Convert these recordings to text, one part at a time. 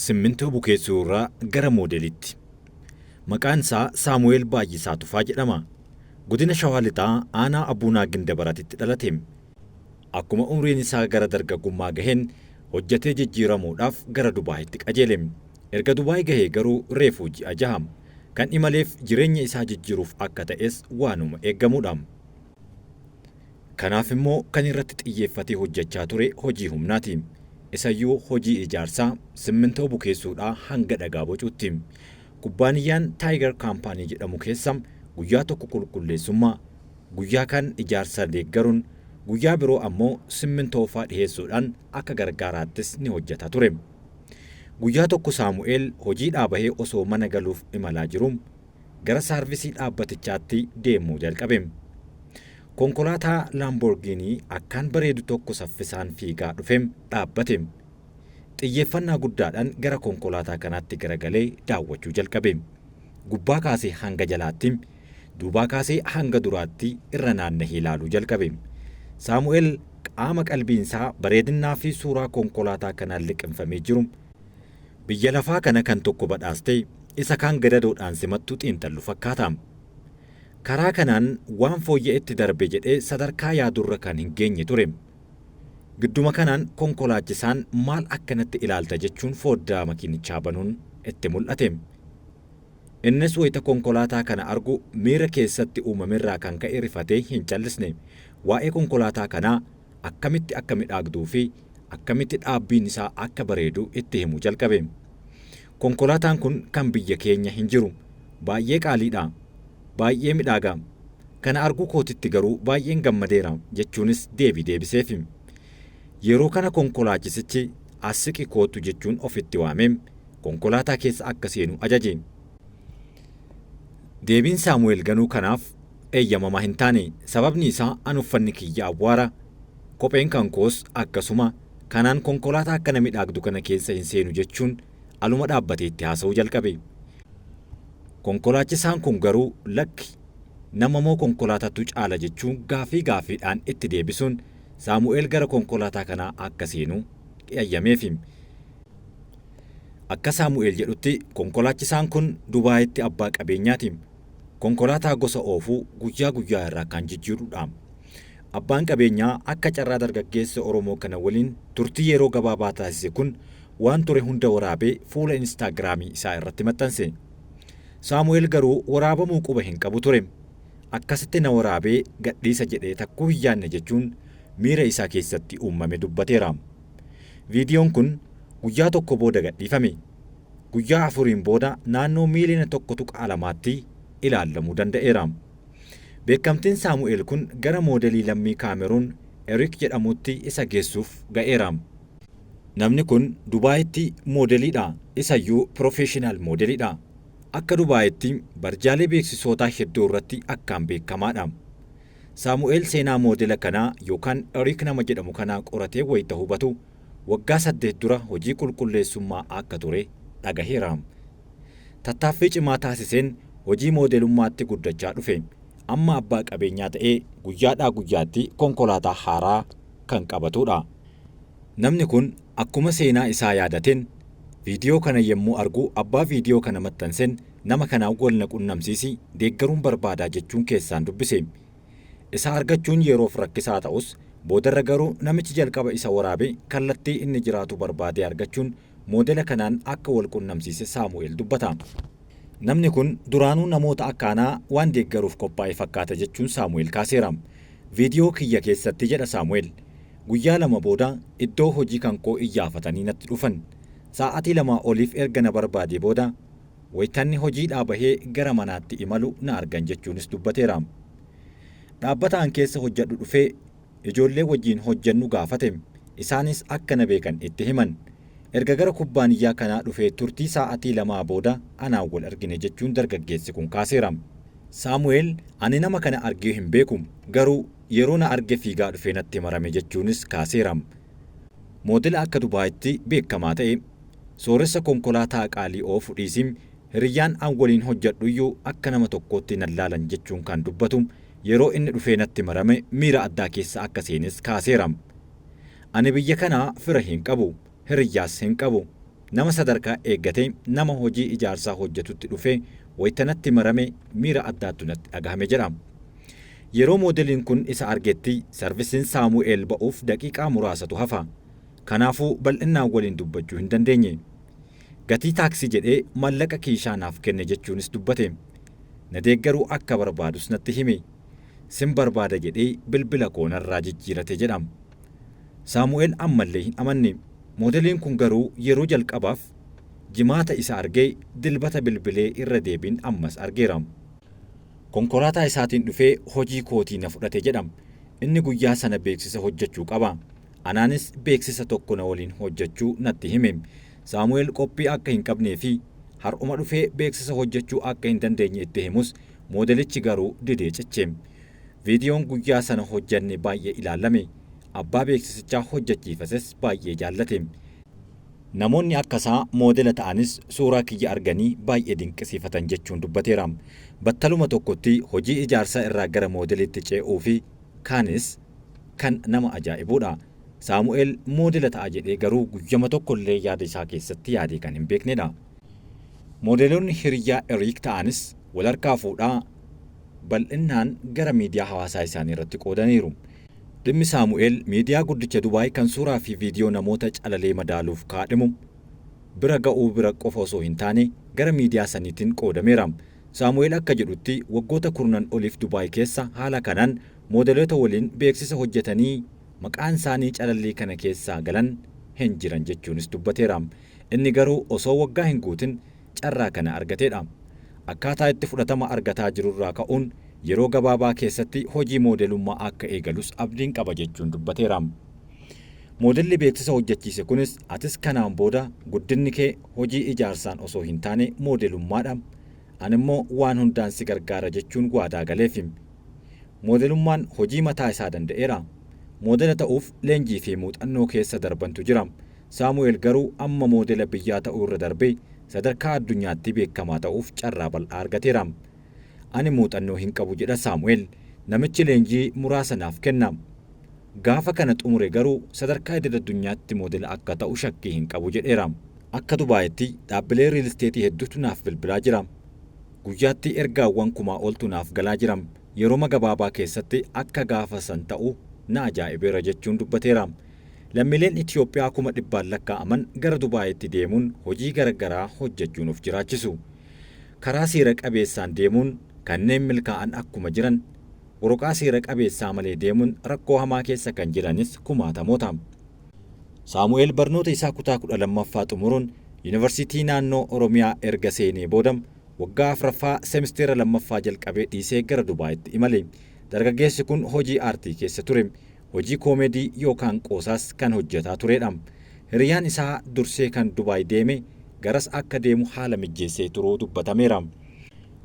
Simmintoo bukeessuu irraa gara moodeliitti. Maqaan isaa Saamu'eel Baay'isaa Tufaa jedhama. Godina Shawaa Lixaa aanaa Abuunaa Gindabaratitti dhalate. Akkuma umriin isaa gara dargaggummaa gaheen hojjetee jijjiiramuudhaaf gara Dubaayitti qajeele. Erga Dubaay gahee garuu reefuu ji'a 6. Kan imaleef jireenya isaa jijjiiruuf akka ta'es waanuma eeggamudha. Kanaaf immoo kan irratti xiyyeeffatee hojjechaa ture hojii humnaati. Isayyuu hojii ijaarsaa, simmintoo bukeessuudhaa hanga dhagaa bocuutti. Kubbaaniyyaan Tiger Company jedhamu keessa guyyaa tokko qulqulleessummaa, guyyaa kaan ijaarsa deeggaruun, guyyaa biroo ammoo simmintoofaa dhiheessuudhaan akka gargaaraattis ni hojjeta ture. Guyyaa tokko Saamu'eel hojiidhaa bahee osoo mana galuuf imalaa jiruu gara saarvisii dhaabbatichaatti deemuu jalqabe. Konkolaataa Laamboorgiinii akkaan bareedu tokko saffisaan fiigaa dhufee dhaabbate. Xiyyeeffannaa guddaadhaan gara konkolaataa kanaatti garagalee daawwachuu jalqabe. Gubbaa kaasee hanga jalaatti, duubaa kaasee hanga duraatti irra naannahee ilaaluu jalqabe. Saamu'eel qaama qalbiinsaa bareedinnaa fi suuraa konkolaataa kanaan liqimfamee jiru, biyya lafaa kana kan tokko badhaastee isa kaan gadadoodhaan simattu xiinxallu fakkaata. Karaa kanaan waan fooyya'etti darbe jedhee sadarkaa yaadurra kan hin geenye ture. Gidduma kanaan konkolaachisaan maal akkanatti ilaalta jechuun fooddaa makiinichaa banuun itti mul'ate. Innis wayita konkolaataa kana argu miira keessatti uumamerraa kan ka'e rifatee hin callisne. Waa'ee konkolaataa kanaa akkamitti akka midhaagduu fi akkamitti dhaabbiin isaa akka bareedu itti himuu jalqabe. Konkolaataan kun kan biyya keenya hin jiru. Baay'ee qaaliidha. Baay'ee midhaaga. Kana arguu kootitti garuu baay'een gammadeera jechuunis deebii deebiseefi. Yeroo kana konkolaachisichi as siqi koottu jechuun ofitti waamee konkolaataa keessa akka seenu ajaje. Deebiin Saamu'eel ganuu kanaaf eeyyamamaa hin taane. Sababni isaa an uffanni kiyya awwaara, kopheen kan koos akkasuma, kanaan konkolaataa akkana midhaagdu kana keessa hin seenu jechuun aluma dhaabbatee itti haasa'uu jalqabe. Konkolaachisaan kun garuu lakki nama moo konkolaataatu caala jechuun gaafii gaafiidhaan itti deebisuun Saamu'eel gara konkolaataa kanaa akka seenu eeyyameefi. Akka Saamu'eel jedhutti konkolaachisaan kun Dubaayitti abbaa qabeenyaati. Konkolaataa gosa oofuu guyyaa guyyaa irraa kan jijjiirudha. Abbaan qabeenyaa akka carraa dargaggeessa Oromoo kana waliin turtii yeroo gabaabaa taasise kun waan ture hunda waraabee fuula Inistaagiraamii isaa irratti maxxanse. Saamu'eel garuu waraabamuu quba hin qabu ture. Akkasitti na waraabee gadhiisa jedhee takkuu hin yaadne jechuun miira isaa keessatti uumame dubbateera. Viidiyoon kun guyyaa tokko booda gadhiifame. Guyyaa 4n booda naannoo miiliyoona 1.2tti ilaallamuu danda'eera. Beekamtiin Saamu'eel kun gara moodelii lammii Kaameruun Eriik jedhamuutti isa geessuuf ga'eera. Namni kun Dubaayitti moodeliidha. Isayyuu piroofeeshinaal moodeliidha. Akka Dubaayitti barjaalee beeksisootaa hedduu irratti akkaan beekamaadha. Saamu'eel seenaa moodela kanaa yookaan Eriik nama jedhamu kanaa qoratee wayita hubatu waggaa 8 dura hojii qulqulleessummaa akka ture dhagaheera. Tattaaffii cimaa taasiseen hojii moodelummaatti guddachaa dhufe. Amma abbaa qabeenyaa ta'ee guyyaadhaa guyyaatti konkolaataa haaraa kan qabatudha. Namni kun akkuma seenaa isaa yaadateen viidiyoo kana yemmuu argu abbaa viidiyoo kana maxxanseen nama kanaan wal na qunnamsiisi deeggaruun barbaadaa jechuun keessaan dubbise. Isa argachuun yeroof rakkisaa ta'us boodarra garuu namichi jalqaba isa waraabe kallattii inni jiraatu barbaadee argachuun moodela kanaan akka wal qunnamsiise Saamu'eel dubbata. Namni kun duraanuu namoota akka anaa waan deeggaruuf qophaa'e fakkaata jechuun Saamu'eel kaaseera. Viidiyoo kiyya keessatti jedha Saamu'eel. Guyyaa 2 booda iddoo hojii kan koo iyyaafatanii natti dhufan. Saa'atii 2 oliif erga na barbaadee booda wayitanni hojiidhaa bahee gara manaatti imalu na argan jechuunis dubbateera. Dhaabbata an keessa hojjedhu dhufee ijoollee wajjin hojjennu gaafate. Isaanis akka na beekan itti himan. Erga gara kubbaaniyyaa kanaa dhufee turtii saa'atii lamaa booda anaan wal argine jechuun dargaggeessi kun kaaseera. Saamu'eel ani nama kana argee hin beeku, garuu yeroo na arge fiigaa dhufee natti marame jechuunis kaaseera. Moodela akka Dubaayitti beekamaa ta'e, sooressa konkolaataa qaalii oofu dhiisii hiriyyaan an waliin hojjedhuyyuu akka nama tokkootti nan laalan jechuun kan dubbatu yeroo inni dhufee natti marame miira addaa keessa akka seenes kaaseera. Ani biyya kanaa fira hin qabu, hiriyyaas hin qabu. Nama sadarkaa eeggatee nama hojii ijaarsaa hojjetutti dhufee wayita natti marame miira addaattu natti dhagahame jedha. Yeroo moodeliin kun isa argetti sarvisiin Saamu'eel ba'uuf daqiiqaa muraasatu hafa. Kanaafuu bal'innaan waliin dubbachuu hin dandeenye. Gatii taaksii jedhee mallaqa kiishaa naaf kenne jechuunis dubbate. Na deeggaruu akka barbaadus natti hime. Sin barbaada jedhee bilbila koo narraa jijjiirate jedha. Saamu'eel ammallee hin amanne. Moodeliin kun garuu yeroo jalqabaaf Jimaata isa argee Dilbata bilbilee irra deebiin ammas argeera. Konkolaataa isaatiin dhufee hojii kootii na fudhate jedha. Inni guyyaa sana beeksisa hojjechuu qaba. Anaanis beeksisa tokko na waliin hojjechuu natti hime. Saamu'eel qophii akka hin qabnee fi har'uma dhufee beeksisa hojjechuu akka hin dandeenye itti himus moodelichi garuu didee ciche. Viidiyoon guyyaa sana hojjenne baay'ee ilaalame. Abbaa beeksisichaa hojjechiifates baay'ee jaallate. Namoonni akkasaa moodela ta'anis suuraa kiyya arganii baay'ee dinqisiifatan jechuun dubbateera. Battaluma tokkotti hojii ijaarsaa irraa gara moodeliitti ce'uu fi kaanis kan nama ajaa'ibuudha. Saamu'eel moodela ta'a jedhee garuu guyyama tokkollee yaada isaa keessatti yaadee kan hin beeknedha. Moodeloonni hiriyyaa Eriik ta'anis walharkaa fuudhaa bal'innaan gara miidiyaa hawaasaa isaanii irratti qoodaniiru. Dhimmi Saamu'eel miidiyaa guddicha Dubaay kan suuraa fi viidiyoo namoota calalee madaaluuf kaadhimu bira ga'uu bira qofa osoo hin taane gara miidiyaa saniitiin qoodameera. Saamu'eel akka jedhutti waggoota kurnan oliif Dubaay keessa haala kanaan moodeloota waliin beeksisa hojjetanii maqaan isaanii calallii kana keessaa galan hin jiran jechuunis dubbateera. Inni garuu osoo waggaa hin guutin carraa kana argateedha. Akkaataa itti fudhatama argataa jirurraa ka'uun yeroo gabaabaa keessatti hojii moodelummaa akka eegalus abdiin qaba jechuun dubbateera. Moodelli beeksisa hojjechiise kunis atis kanaan booda guddinni kee hojii ijaarsaan osoo hin taane moodelummaadha. Animmoo waan hundaan si gargaara jechuun waadaa galeefi. Moodelummaan hojii mataa isaa danda'eera. Moodela ta'uuf leenjii fi muuxannoo keessa darbantu jira. Saamu'eel garuu amma moodela biyyaa ta'uu irra darbee sadarkaa addunyaatti beekamaa ta'uuf carraa bal'aa argateera. Ani muuxannoo hin qabu jedha Saamu'eel. Namichi leenjii muraasa naaf kenna. Gaafa kana xumure garuu sadarkaa idil addunyaatti moodela akka ta'u shakkii hin qabu jedheera. Akka Dubaayitti dhaabbilee riil isteetii hedduutu naaf bilbilaa jira. Guyyaatti ergaawwan kumaa oltu naaf galaa jira. Yerooma gabaabaa keessatti akka gaafa san ta'u na ajaa'ibeera jechuun dubbateera. Lammiileen Itiyoophiyaa kuma dhibbaan lakkaa'aman gara Dubaayitti deemuun hojii garagaraa hojjechuun of jiraachisu. Karaa seera qabeessaan deemuun kanneen milkaa'an akkuma jiran, waraqaa seera qabeessaa malee deemuun rakkoo hamaa keessa kan jiranis kumaatamoota. Saamu'eel barnoota isaa kutaa 12ffaa xumuruun Yuunivarsiitii Naannoo Oromiyaa erga seenee booda waggaa 4ffaa seemisteera 2ffaa jalqabee dhiisee gara Dubaayitti imale. Dargaggeessi kun hojii aartii keessa ture. Hojii koomedii yookaan qoosaas kan hojjetaa turedha. Hiriyaan isaa dursee kan Dubaay deeme garas akka deemu haala mijjeessee turuu dubbatameera.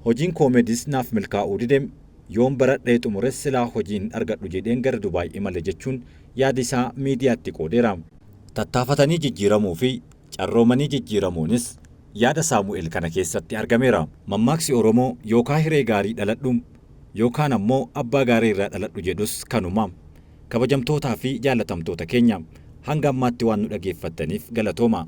Hojiin koomediis naaf milkaa'uu dide. Yoon baradhee xumures silaa hojii hin argadhu jedheen gara Dubaay imale jechuun yaada isaa miidiyaatti qoodeera. Tattaafatanii jijjiiramuu fi carroomanii jijjiiramuunis yaada Saamu'eel kana keessatti argameera. Mammaaksi Oromoo yookaa hiree gaarii dhaladhu yookaan ammoo abbaa gaarii irraa dhaladhu jedhus kanuma. Kabajamtootaa fi jaallatamtoota keenya hanga ammaatti waan nu dhageeffattaniif galatooma.